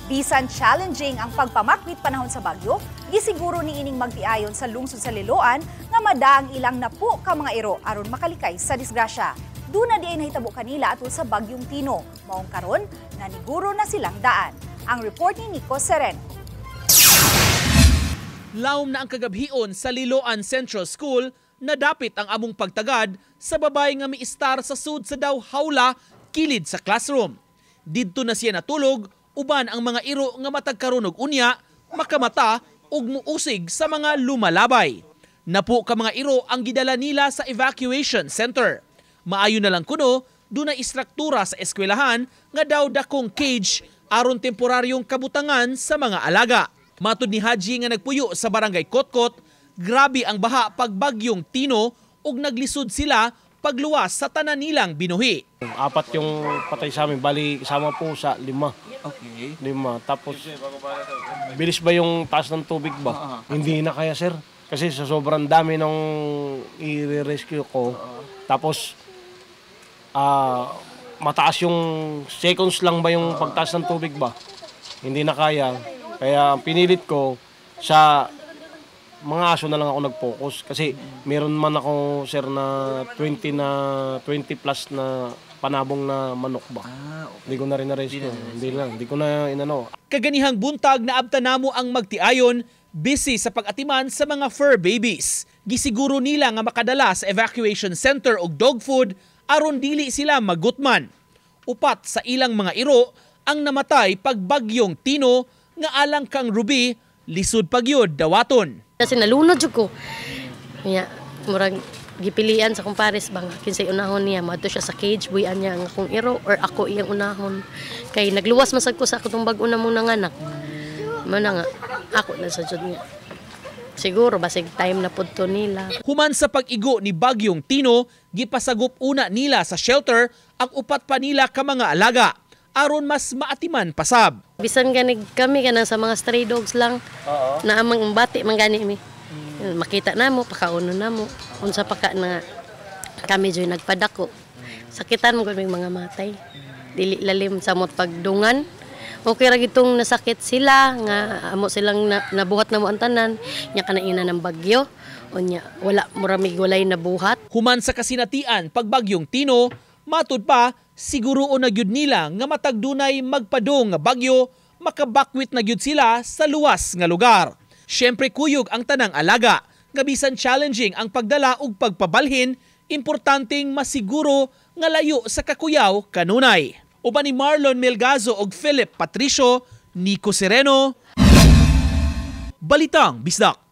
Bisan challenging ang pagpamakwit panahon sa bagyo, gisiguro ni ining magtiayon sa lungsod sa Liloan nga madaang ilang napo ka mga iro aron makalikay sa disgrasya. Duna di ay nahitabo kanila atol sa bagyong Tino. Maong karon, naniguro na silang daan. Ang report ni Nico Sereno. Lawom na ang kagabhion sa Liloan Central School na dapit ang among pagtagad sa babay nga miistar sa sud sa daw hawla kilid sa classroom. Didto na siya natulog uban ang mga iro nga matag karon og unya makamata ug muusig sa mga lumalabay. Napo ka mga iro ang gidala nila sa evacuation center. Maayo na lang kuno dunay istruktura sa eskwelahan nga daw dakong cage aron temporaryong kabutangan sa mga alaga. Matud ni Haji nga nagpuyo sa barangay Kotkot, grabe ang baha pagbagyong Tino ug naglisod sila pagluwas sa tanan nilang binuhi. Apat yung patay sa amin, bali kasama po sa lima. Okay. Lima. Tapos, bilis ba yung taas ng tubig ba? Hindi na kaya, sir. Kasi sa sobrang dami ng i-rescue ko. Tapos, mataas yung seconds lang ba yung pagtaas ng tubig ba? Hindi na kaya. Kaya ang pinilit ko sa mga aso na lang ako nag-focus kasi meron man ako, sir, na 20 na 20 plus na panabong na manok ba. Hindi ko na rin na-rescue. Hindi lang, hindi ko na inano. Kaganihang buntag na abta namo ang magtiayon, busy sa pag-atiman sa mga fur babies. Gisiguro nila nga makadala sa evacuation center og dog food aron dili sila magutman. Upat sa ilang mga iro ang namatay pag bagyong Tino nga alang kang Ruby, lisod pagyud dawaton. Kasi nalunod jud ko. Nya, murag gipilian sa kumpares bang kinsay unahon niya, moadto siya sa cage, buyan niya ang akong iro or ako iyang unahon. Kay nagluwas masag ko sa akong bag-o na mo nanganak. Mao na nga ako na sa jud niya. Siguro basig time na pud to nila. Human sa pag-igo ni Bagyong Tino, gipasagop una nila sa shelter ang upat pa nila ka mga alaga aron mas maatiman pasab. Bisan ganig kami kanang sa mga stray dogs lang. Na amang bati man gani mi. Makita namo, pakauno namo. Unsa pa ka na kami joy nagpadako. Sakitan mo kami mga matay. Dili lalim sa mot pagdungan. Okay ra gitong nasakit sila nga amo silang nabuhat na mo ang tanan nya kana ina ng bagyo. Unya wala muramig walay nabuhat. Human sa kasinatian pagbagyong Tino, matud pa siguro na gyud nila nga matag dunay magpadong nga bagyo, makabakwit na gyud sila sa luwas nga lugar. Siyempre kuyog ang tanang alaga, nga bisan challenging ang pagdala ug pagpabalhin, importanteng masiguro nga layo sa kakuyaw kanunay. Uban ni Marlon Melgazo ug Philip Patricio, Nico Sereno, Balitang Bisdak.